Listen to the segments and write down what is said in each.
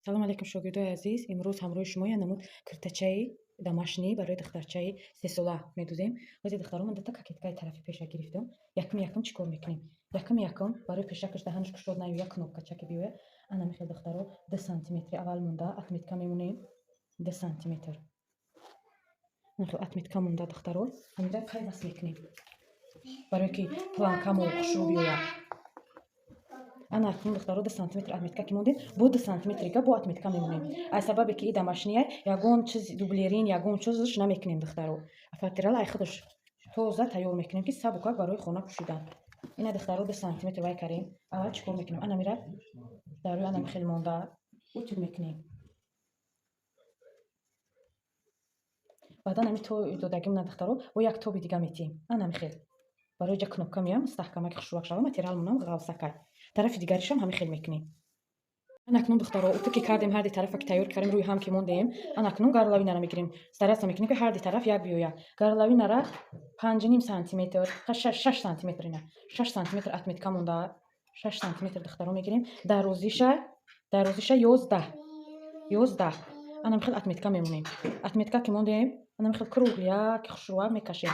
Салом алейкум, шогирдои азиз! Имрӯз ҳамроҳи шумо як намуд киртачаи домашний барои духтарчаи 3 сола медузем. Ҳозир, духтаро, ман дута кокеткаи тарафи пеша гирифтам. Якум якум чӣ кор мекунем? Якум якум барои пешакаш даҳанаш кушод наёя, кнопкачаки биёя, ана михел, духтаро, 2 сантиметри аввал монда отметка мемонем. 2 сантиметр михел отметка монда, духтаро, ҳамида пайваст мекунем, барое ки планкамо хушрӯ биёяд. Ана акнун, духтаро, 2 сантиметр отметка ки мондем, бо 2 сантиметрига бо отметка мемонем. Аз сабабе ки и домашняя, ягон чиз дублерин, ягон чизш намекунем, духтаро. Материал ай худаш тоза тайёр мекунем, ки сабукак барои хона пӯшидан. Ина, духтаро, 2 сантиметр вай карем. Аввал чӣ кор мекунем? Ана мира дар рӯи анами хел монда утюг мекунем. Баъдан ами то додагимна, духтаро, бо як тоби дига метиҳем. Анами хел барои ҷа кнопка меям, мустаҳкамаки хушрӯак шава, материалмонам ғавсакай. Тарафи дигаришам ҳамин хел мекунем. Анакнун, духтаро, утюг ки кардем, ҳарди тарафа ки тайёр кардем, рӯи ҳам ки мондем, анакнун горловинара мегирем. Стараться мекунем, ки ҳарди тараф як биёяд. Горловинара 5,5 сантиметр, 6 сантиметр, ина 6 сантиметр отметка монда, 6 сантиметр, духтаро, мегирем. Дарозиша 11, 11. Ана михел отметка мемонем. Отметка ки мондем, ана михел кругляк хушрӯак мекашем.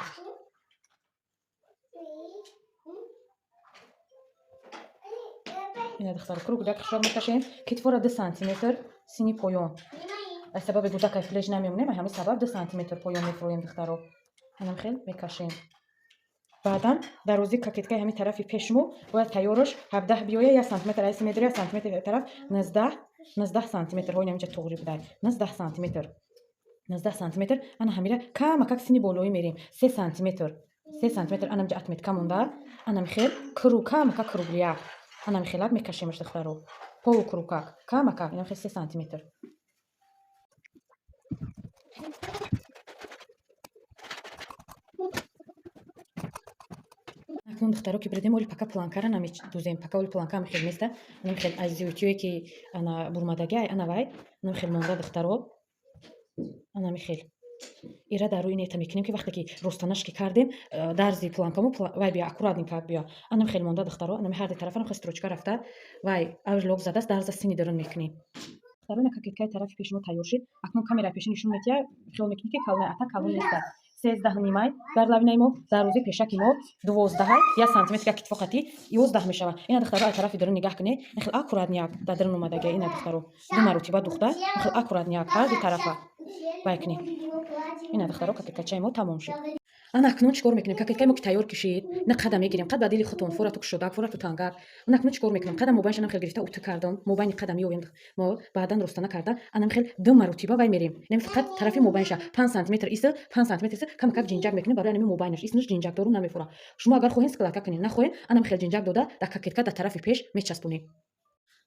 Ина, духтаро, кругляк хушрӯак мекашем. Китфора 2 сантиметр сини поён. Аз сабаби гудакай флеш намемонем, ҳамин сабаб 2 сантиметр поён мефуроем, духтаро. Анам хел мекашем. Баъдан дарози кокеткаи ҳамин тарафи пешмо бояд тайёраш 17 биёя, 1 сантиметр айси медори, 1 сантиметр тараф, 19, 19 сантиметр. Ҳои наминҷа туғри будай, 19 сантиметр, 19 сантиметр. Ана ҳамира камакак сини болоӣ мерем, 3 сантиметр, 3 сантиметр. Анамҷа отметка монда, анам хел кру камакак кругляк, анам хелак мекашемаш, духтаро, полукругак камакак, инам хел 3 сантиметр. Акнун, духтаро, ки бирдем, оли пока планкара намедузем, пока оли планка ам хел места, анам хел азиютиое ки ана бурмадаги, ана вай анам хел монда, духтаро, анами хел ира дар рӯи нета мекунем, ки вақте ки ростанаш ки кардем, дарзи планкамо вай бия, аккуратненько бия. Анам хел монда, духтаро, анами ҳарди тарафам хел строчка рафта, вай оверлок задааст, дарза сини дарун мекунем. Духтаро, ина кокеткаи тарафи пеши мо тайёр шид. Акнун камераи пеши нишон метиҳа, хиёл мекунӣ, ки калони ата калон неста. 13,5 горловинаи мо, дарози пешаки мо 12, 1 сантиметр як китфоқати 11 мешавад. Ина, духтаро, аз тарафи дарун нигаҳ кунед, ин хел аккуратняк дар дарун омадага. Ина, духтаро, ду маротиба духта, ин хел аккуратняк ҳарду тарафа вай кунед. Ина, духтаро, кокеткачаи мо тамом шуд. Ана акнун чӣ кор мекунем? Кокеткаи мо ки тайёр кишид, ина қада мегирем, қад ба дили худтон, форату кушодак, форату тангак. Ана акнун чӣ кор мекунем? Қада мобайншанам хел гирифта утюг кардам, мобайни қада меёвем мо, баъдан ростана карда, анам хел ду маротиба вай мерем. Инами фақат тарафи мобайнша 5 сантиметр иса, 5 сантиметр иса, камакак ҷинҷак мекунем барои анами мобайнаш. Иснаш ҷинҷакдору намефура. Шумо агар хоҳем, складка кунед, нахоҳем, анам хел ҷинҷак дода, дар кокетка дар тарафи пеш мечаспонем.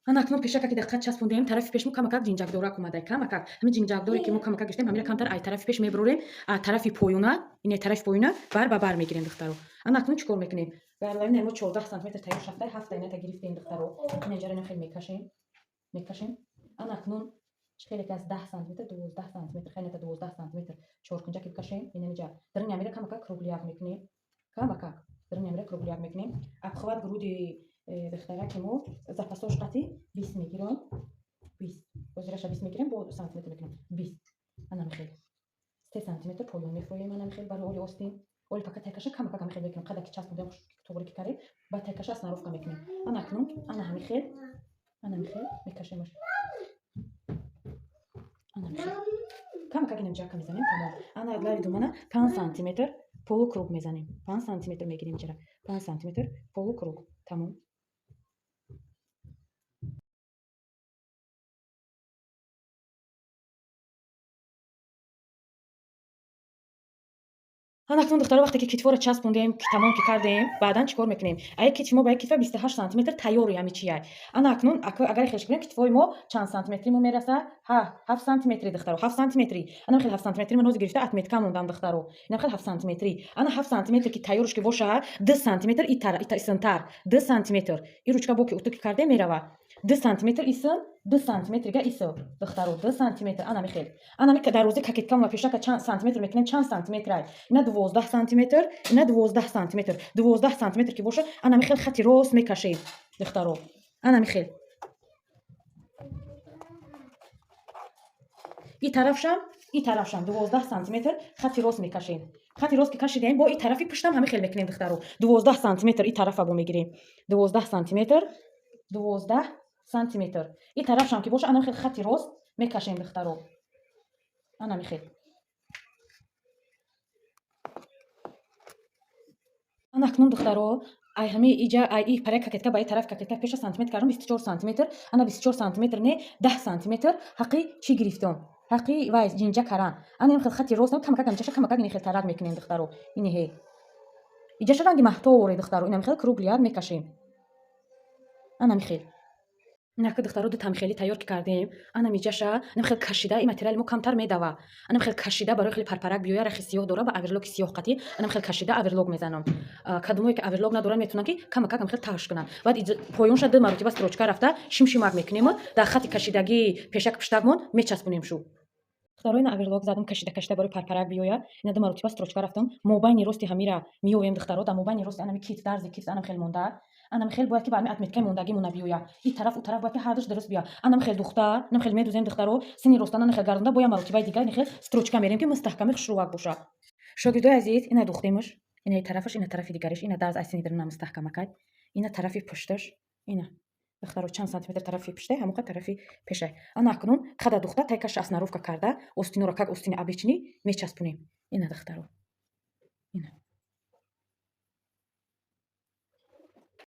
Ана акнун пешака ки дақиқат часпондем, тарафи пеш мо камакак ҷинҷакдорак омадай, камакак. Ҳамин ҷинҷакдоре ки мо камакак гирифтем, ҳамина камтар ай тарафи пеш мебурорем, а тарафи поёна, ине тарафи поёна бар ба бар мегирем, духтаро. Ана акнун чӣ кор мекунем? Горловинаи мо 14 сантиметр тайёр шавтай, ҳафта ината гирифтем, духтаро. Ина ҷара хел мекашем, мекашем. Ана акнун чӣ хеле ки аз 10 сантиметр, 12 сантиметр, хайната 12 сантиметр чоркунҷаки бикашем. Инамиҷа даруни амира камакак кругляк мекунем, камакак даруни амира кругляк мекунем. Обхват груди духтараки мо запасош қати 20 мегирам, 20, ҳозираша 20 мегирем, бо сантиметр мекунем 20. Анам хел 3 сантиметр поён мефроем. Анам хел барои оли остин, оли пока тайкаша камакак ҳами хел мекунем. Қада ки часпондем, туғри ки кардем, баъд тайкаша основка мекунем. Ана акнун ана ҳами хел, ана ҳами хел мекашемаш, ана ҳами хел камакак инам ҷака мезанем, тамом. Ана лави думана 5 сантиметр полукруг мезанем, 5 сантиметр мегирем, чара 5 сантиметр полукруг, тамом. Ана акнун, духтаро, вақте ки китфоро часпондем, тамом ки кардем, баъдан чӣ кор мекунем? Ая китфи мо ба як китфа 28 сантиметр тайёри ҳами чияй. Ана акнун агар хеш кунем, китфои мо чанд сантиметри мо мераса? Ҳа, 7 сантиметри, духтаро, 7 сантиметри. Ана хел 7 сантиметри ман ҳозир гирифта отметка мондам, духтаро. Ина хел 7 сантиметри. Ана 7 сантиметр ки тайёрш ки боша, 2 сантиметр исинтар, 2 сантиметр. И ручка бо ки утюг ки кардем, мерава. 2 сантиметр исин, 2 сантиметрига исо, духтаро, 2 сантиметр. Ана михел. Ана ми дарози кокеткам ва пешака чанд сантиметр мекунем, чанд сантиметрай? Ина 12 сантиметр, ина 12 сантиметр. 12 сантиметр ки боша, ана михел хати рост мекашем, духтаро. Ана михел. И тарафшам 12 сантиметр хати рост мекашем. Хати рост ки кашидем, бо и тарафи пуштам ҳамин хел мекунем, духтаро. 12 сантиметр и тарафа бо мегирем, 12 сантиметр, 12 сантиметр. И тарафшам ки боша, анам хел хати рост мекашем, духтаро, анами хел. Ана акнун, духтаро, ай ҳами иҷа, ай и параи кокетка ба и тараф кокетка пеша сантиметр кардам, 24 сантиметр. Ана 24 сантиметр не, 10 сантиметр ҳаққи чӣ гирифтам, ҳаққи вай ҷинҷа каран. Ана ин хел хати рост камакак ҷаша, камакак ини хел тарак мекунем, духтаро. Ини ҳе иҷаша ранги маҳторе, духтаро, инам хел круглый мекашем, анами хел. Инака, духтаро, ду тамхели тайёр ки кардем, анам иҷаша анам хел кашида. И материали мо камтар медава, анам хел кашида, барои хеле парпарак биёя, рахи сиёҳ дора, ба оверлоки сиёҳ қатӣ анам хел кашида оверлок мезанам. Кадомое ки оверлок надоранд, метавонанд ки камакак ам хел таш кунанд. Баъд поёнша ду маротиба строчка рафта шимшимак мекунему, дар хати кашидагии пешак пуштакмон мечаспонем шу. Духтаро, ина оверлок задам кашида кашида, барои парпарак биёяд. Ина ду маротиба строчка рафтам, мобайни рости ҳамира меоем, духтаро. Дар мобайни рости анами китф, дарзи китф анам хел монда, анам хел бояд ки ба ҳами отметкаи мондагимона биёяд. И тараф, у тараф бояд ки ҳардуш дуруст биёяд. Анам хел духта, анам хел медузем, духтаро, сини ростана хел гардонда, боя маротибаи дигар хел строчка мерем, ки мустаҳками хушрӯвак бошад. Шогирдои азиз, ина духтемаш, ина тарафаш, ина тарафи дигариш, ина дарз аз сини даруна мустаҳкамакай, ина тарафи пушташ. Ина, духтаро, чанд сантиметр тарафи пуштай, ҳамоқа тарафи пешай. Ана акнун қада духта, тайкаша основка карда, остинора как остини обычный мечаспонем. Ина, духтаро, ина.